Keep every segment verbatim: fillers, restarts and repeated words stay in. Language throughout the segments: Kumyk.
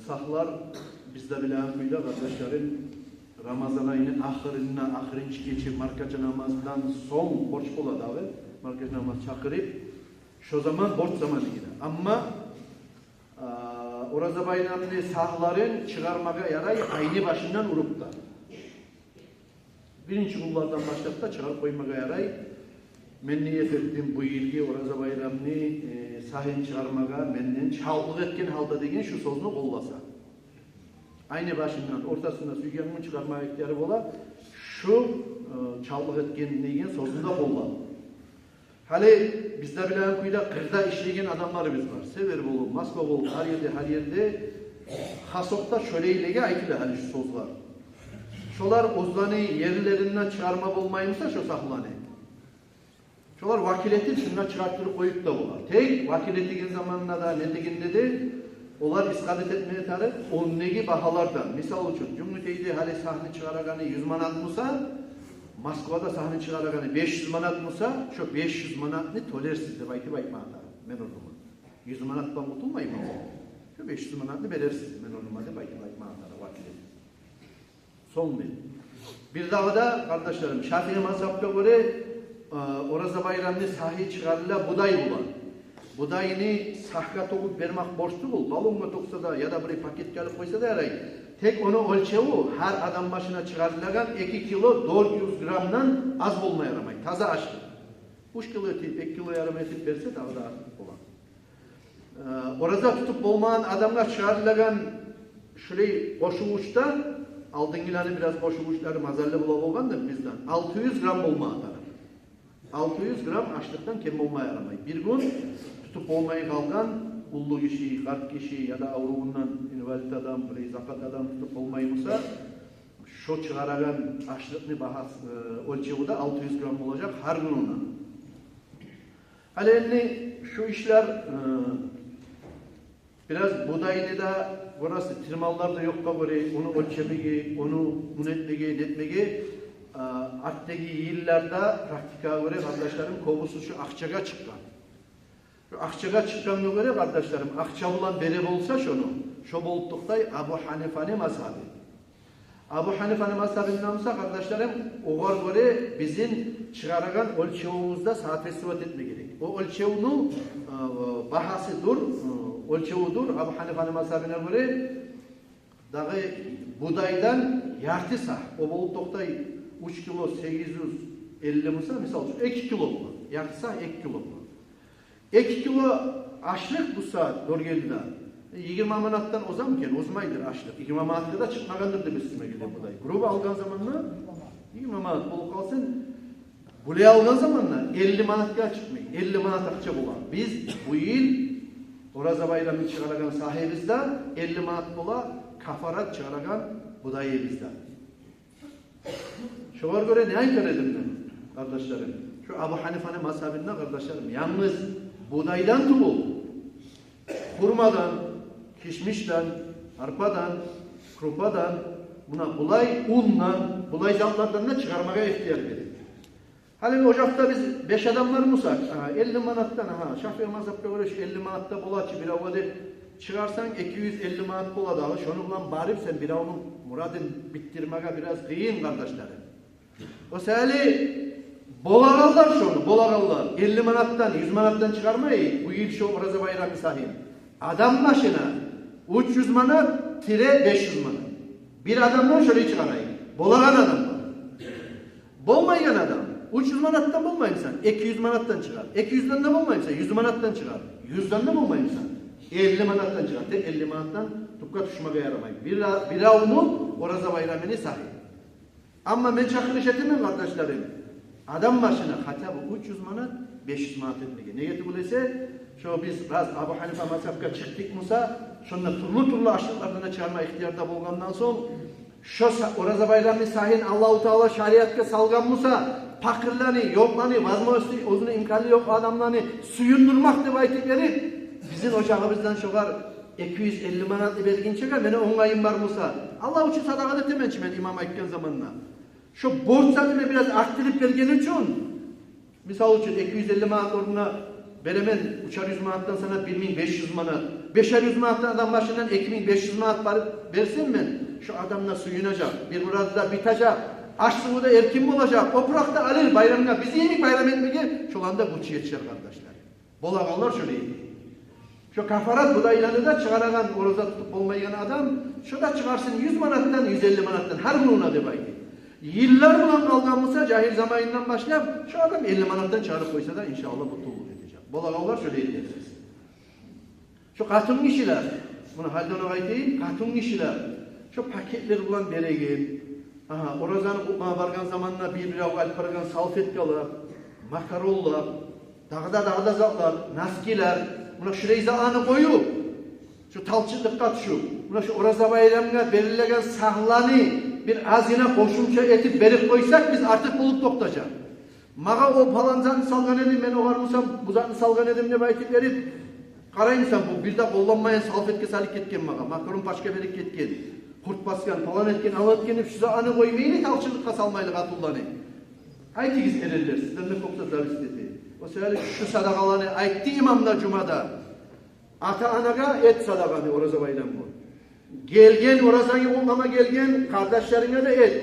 Сагьлар, биз де билеген кюйде, къардашларым, Рамазан айны ахырында, ахырынчы гече маркача намаздан сонг борч бола дагъы, маркача намаз чакъырып, шо заман борч заманы гире. Амма, а, Ораза байрамны сагьларын чыгъармагъа ярай айны башындан уруп да. Биринчи гюнлерден башлап да чыгъарып къоймагъа ярай. Мен ният этдим бу йылгъы Ораза байрамны, э, сагьын чыгъармагъа, менден чалтлыкъ этген гьалда деген шу сёзню къолласа. Айны башындан, ортасында сюйген гюн чыгъармагъа ихтияры бола. Шу, э, чалтлыкъ этген деген сёзню де къолла. Гьали биз де билеген кюйде къырда ишлейген адамларыбыз бар. Север болуп, Москва болуп, гьар ерде, гьар ерде. Хасокъда шолайлеге айтыла гьали шу сёзлер. Шолар оьзлени ерлеринден чыгъарма болмаймыса шо сагьланы, шолар вакил этип шунда чыгъартып къоюп да болар. Тек вакил этеген заманда да, не дегенде де, олар исгъат этме тарыкъ ондагъы багьалардан. Мисал учун, Жюнгютейде гьали сагьны чыгъарагъаны юз манат буса, Москвада сагьны чыгъарагъаны беш юз манат буса, шо беш юз манатны тёлерсиз деп айтып айтмагъа тарыкъ мен орнума. Юз манатдан къутулмайман. Шо беш юз манатны берерсиз мен орнума деп айтып айтмагъа тарыкъ вакил этип. Сонг бир. Бир дагъы да, къардашларым, Шафии мазгьапгъа гёре, э, Ораза байрамны сагьы чыгъарыла будай булан. Будайны сагьгъа тёгюп бермек борч тюгюл, баллонгъа тёксе де яда бир пакетге алып къойса да ярай. Тек ону оьлчеви гьар адам башына чыгъарылагъан эки кило дёрт юз граммдан аз болма ярамай, таза ашлыкъ. Уьч кило этип, эки кило ярым этип берсе, дагъы да артыкъ бола. Э, ораза тутуп болмагъан адамгъа чыгъарылагъан шулай къошувучда, алдынгъыланы бираз къошувучлары мазаллы бола болгъандыр бизден, алты юз грамм болмагъа тарыкъ. Алты юз грамм ашлыкъдан кем болма ярамай. Бир гюн тутуп болмай къалгъан уллу гиши, къарт гиши яда аврувундан инвалид адам, бир закат адам тутуп болмай буса, шо чыгъарагъан ашлыкъны багьасы, э, оьлчеви де алты юз грамм болажакъ гьар гюн ондан. Гьали энни шу ишлер, э, бираз будайны да, гёресиз, термаллар да ёкъгъа гёре, ону оьлчемеге, ону мун этмеге, нетмеге, э, артдагъы йылларда практикагъа гёре, къардашларым, кёбюсю шу акъчагъа чыкъгъан. Шу акъчагъа чыкъгъангъа гёре, къардашларым, акъча булан бере болса шону, шо болуп токътай Абу Гьанифаны мазгьабы. Абу Гьанифаны мазгьабында буса, къардашларым, огъар гёре бизин чыгъарагъан оьлчевюбюз де соответствовать этме герек. О оьлчевню, э, багьасы дур, э, оьлчевю дур Абу Гьанифаны мазгьабына гёре дагъы будайдан ярты сагь, о болуп токътай уьч кило сегиз юз элли буса, мисал учун, эки кило бола. Ярты сагь эки кило бола. Эки кило ашлыкъ буса, дёргелиде йигирма манатдан озамы экен, озмайдыр ашлыкъ. Йигирма манатгъа да чыкъмагъандыр деп эсиме геле будай. Грубо алгъан заманда йигирма манат болуп къалсын. Булай алгъан заманда элли манатгъа чыкъмай, элли манат акъча бола. Биз бу йыл Ораза байрамны чыгъарагъан сагьыбыз да элли манат бола, кафарат чыгъарагъан будайыбыз да. Шогъар гёре не айтар эдим мен, къардашларым? Шу Абу Гьанифаны мазгьабында, къардашларым, янгыз будайдан тюгюл, хурмадан, кишмишден, арпадан, крупадан, муна булай ундан, булай затлардан да чыгъармагъа ихтияр бере. Гьали о якъда биз беш адамлар бусакъ, агьа, элли манатдан, агьа, Шафии мазгьапгъа гёре шу элли манатда бола чы биревге деп чыгъарсанг, эки юз элли манат бола дагъы. Шону булан барып сен биревню мурадын битдирмеге бираз къыйын, къардашларым. О саялы болагъанлар шону, болагъанлар, элли манатдан, юз манатдан чыгъармай, бу йыл шо Ораза байрамны сагьын, адам башына уьч юз манат тире беш юз манат. Бир адамдан шолай чыгъарайыкъ. Болагъан адам бар. Болмайгъан адам, уьч юз манатдан болмаймысан, эки юз манатдан чыгъар. Эки юзден де болмаймысан, юз манатдан чыгъар. Юзден де болмаймысан, элли манатдан чыгъар. Тек элли манатдан тюпге тюшмеге ярамай бир, биревню Ораза байрамыны сагьы. Амма мен чакъырыш этемен, къардашларым, адам башына хотя бы уьч юз манат, беш юз манат этмеге. Неге тюгюл эсе, шо биз раз Абу Гьанифа мазгьапгъа чыкъдыкъ буса, шонда тюрлю-тюрлю ашлыкълардан да чыгъарма ихтиярда болгъандан сонг, шо са-, Ораза байрамны сагьын Аллагьу Таала шариатгъа салгъан буса, пакъырланы, ёкъланы, возможности, оьзюню имканы ёкъ адамланы сююндюрмек деп айтып берип, бизин ожагъыбыздан шогъар эки юз элли манатны бергинчеге мени онгайым бар буса, Аллагь учун садагъа да этемен чи мен, имам айтгъан заманда. Шо борч затны мен бираз артдырып бергени учун, мисал учун, эки юз элли манат орнуна беремен, уьчер юз манатдан санап бир минг беш юз манат. Бешер юз манатдан адам башындан эки минг беш юз манат барып берсем мен, шо адам да сююнежек, бир мурады да битежек, аш-суву да эркин болажакъ, опуракъ да алыр, байрамгъа, биз йимик байрам этмеге, шоланы да гючю етишер, къардашлар. Болагъанлар шолай этсин. Шо кафарат будайланы да чыгъарагъан, ораза тутуп болмайгъан адам, шо да чыгъарсын юз манатдан, юз элли манатдан, гьар гюнюне деп айтып. Йыллар булан къалгъан буса, жагьил заманындан башлап, шо адам элли манатдан чыгъарып къойса да, иншааллагь, бу тюгюл этежек. Болагъанлар шолай этсин. Шо къатынгишилер, муну гьалдан огъа айтайым, къатынгишилер шо пакетлер булан береген, агьа, оразаны къутлагъа баргъан заманда бир-биревге алып баргъан салфеткалар, макаронлар, дагъы да, дагъы да затлар, носкилер, муна шулай затланы къоюп, шо талчыкълыкъгъа тюшюп, муна шо ораза байрамгъа берилеген сагьланы бир азгъына къошумча этип берип къойсакъ, биз артыкъ болуп токътажакъ. Магъа о палан затны салгъан эдим, мен огъар бусам бу затны салгъан эдим деп айтып берип, къараймысан, бу бир де къолланмайгъан салфетка салып гетген магъа, макарон пачка берип гетген, къурт басгъан, палан этген, алан этген деп, шу затны къоймайлы, талчыкълыкъгъа салмайлы къатынланы. Айтыгъыз, эренлер, сизден де кёп зат зависит эте. О себепли шу садагъаланы айтды имам да жумада. Ата-анагъа эт садагъаны ораза байрамгъа. Гелген, оразаны къутлама гелген къардашларынга да эт.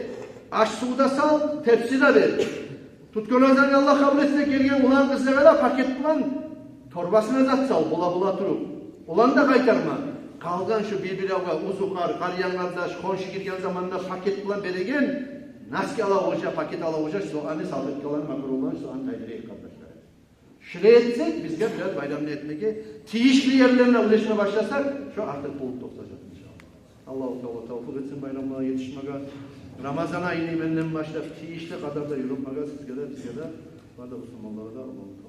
Аш-сув да сал, тепси де бер. Тутгъан оразаны Аллагь къабул этсе, гелген улан-къызлагъа да пакет булан торбасына зат сал, бола-бола туруп. Оланы да къайтарма. Къалгъан шу бир-биревге, узукъар, къариян-къардаш, хоншу гирген заманда пакет булан береген, носки ала уже, пакет ала уже, шоланы, салфеткаланы, макаронланы, шоланы тайдырайыкъ, къардашлар. Шулай этсек, бизге бираз байрамны этмеге тийишли ерлерине уьлешме башласакъ, шо артыкъ болуп токътажакъ, иншааллагь. Аллагьу Таала тавфикъ этсин байрамлагъа етишмеге. Рамазан айны менден башлап тийишли къадарда юрютмеге сизге де, бизге де, бары да бусурманлагъа да Аллагьу